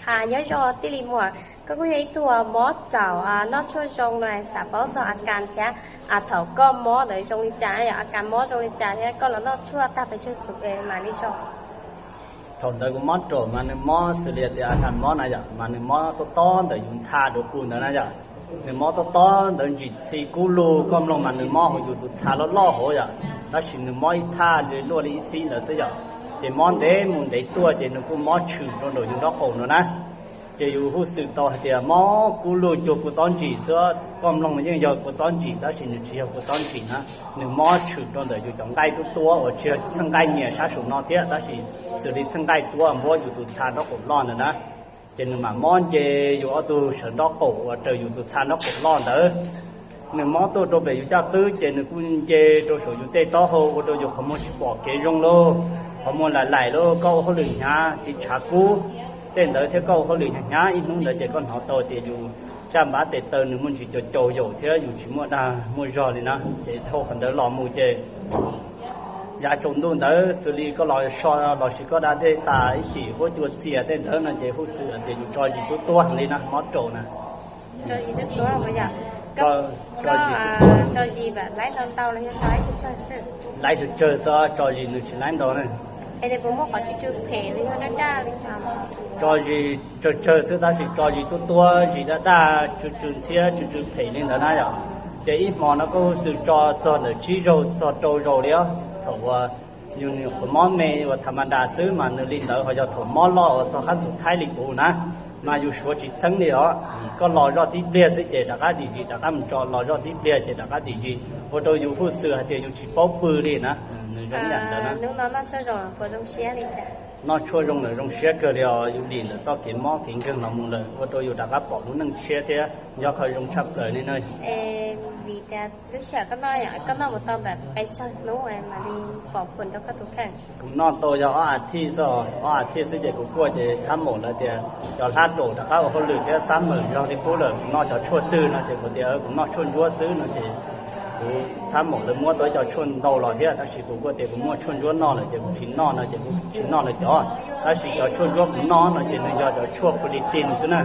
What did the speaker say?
Ha, nyob zoo tij laug muam, koj kuj yog ib tug mob txaus noj tshuaj zoo no, xav paub txog a kas thiab, thaum koj mob ntawd zoo li cas, yog a kas mob zoo li cas thiab koj los noj tshuaj tag pes tsawg xwm es mam li zoo? Thaum ntawd kuv mob raum mas nws mob xws li tias a kas mob na yom, mas nws mob tob tob ntawm yus nthab dua pug ntawd na yom. Nws mob tob tob ntawd ntsim txhij kub lug, koj mloog mas nws mob hauv yus tus txha loj loj hauv yom, tab sis nws mob ib thaj li luaj li ib xib ntawd xwb yom. Ces mob ntev mus ntev tuaj ces nws kuj mob tshwm rau nraum yus nraub qaum no na. Ces yus huj xwm tau hais tias mob kub lug cuag kua txob ntsim xwb, koj mloog yeej yog kua txob ntsim tab sis nws tsis yog kua txob ntsim na. Nws mob tshwm rau ntawm yus cov nqaij tuab tuab uas tsis yog txheej nqaij nyias sab saum no thiab, tab sis xws li txheej nqaij tuab npuab yus tus txha nraub qaum loj ntawd na. Ces nws mam mob nce yus ob tug sawv nraub qaum uas raws yus tus txha nraub qaum loj ntawd. Nws mob tuaj rau pem yus caj qwb ces nws kuj nce rau saum yus tej taub hau ua rau yus qhov muag tsis pom kev zoo lauj, qhov muag laim laim lauj, koj ua hauj lwm hnyav tsis tshav kub tej ntawd thiab koj ua hauj lwm hnyav hnyav ib hnub ntawd ces koj hnov tau tias yus caj npab tes taw nws muaj ntsis caum caum yaum thiab yus tsis muaj dag muaj zog li na. Ces dhau qhov ntawd los mus ces yav tsaus ntuj ntawd xws li koj los so los sis koj da dej tas ib chim huab cua txias tej ntawd no ces huj xwm tias yus tso zis tuab tuab heev li na, mob raum na. Laib tsawg tsawg xwb, tso zis nws tsis laib ntau na. Tso zis tsawg tsawg xwb tab sis tso zis tuab tuab, zis daj daj, tsw tsw ntxhiab, tsw tsw phem li ntawd na yom. Ces ib hmo no koj huj xwm tso txog ntawm tsib zaug txog rau zaus li os. Thaum uas yus nyuam qhuav mob me uas tham ma das xwb mas nws li ntawd, ho yog thaum mob loj uas txog qab ntxuav thaib li kuv na, mas yus suav tsis txheeb li os. Koj los zoj tib pliag xwb ces rov qab dim zis, rov qab mus tso, los zoj tib pliag ces rov qab dim zis, ua rau yus huj xwm hais tias yus tsis paub pw li na. Nws zoo ib yam ntawd na. Noj tshuaj zoo lawm zoo siab kawg li os, yus dim ntawm txoj kev mob kev nkeeg los mus lawm ua rau yus rov qab pom lub neej tshiab thiab nco qab zoo tshaj plaws li na. Kuv noj tau yog ob a thiv xwb, ob a thiv xwb ces kuv kuaj ces thab maum lawv tias cov hlab raum rov qab ua hauj lwm thiab xab mawm zog li qub lawm, kuv noj cov tshuaj twg no ces kuv tias kuv noj tshuaj ntsuab xwb no ces kuv thab maum lawv muab tau ib co tshuaj ntau los thiab tab sis kuv kuaj tias kuv muaj tshuaj ntsuab noj lawm ces kuv tsis noj no ces kuv tsis noj lawv cov. Tab sis cov tshuaj ntsuab kuv noj no ces nws yog cov tshuaj pw li ti xwb na.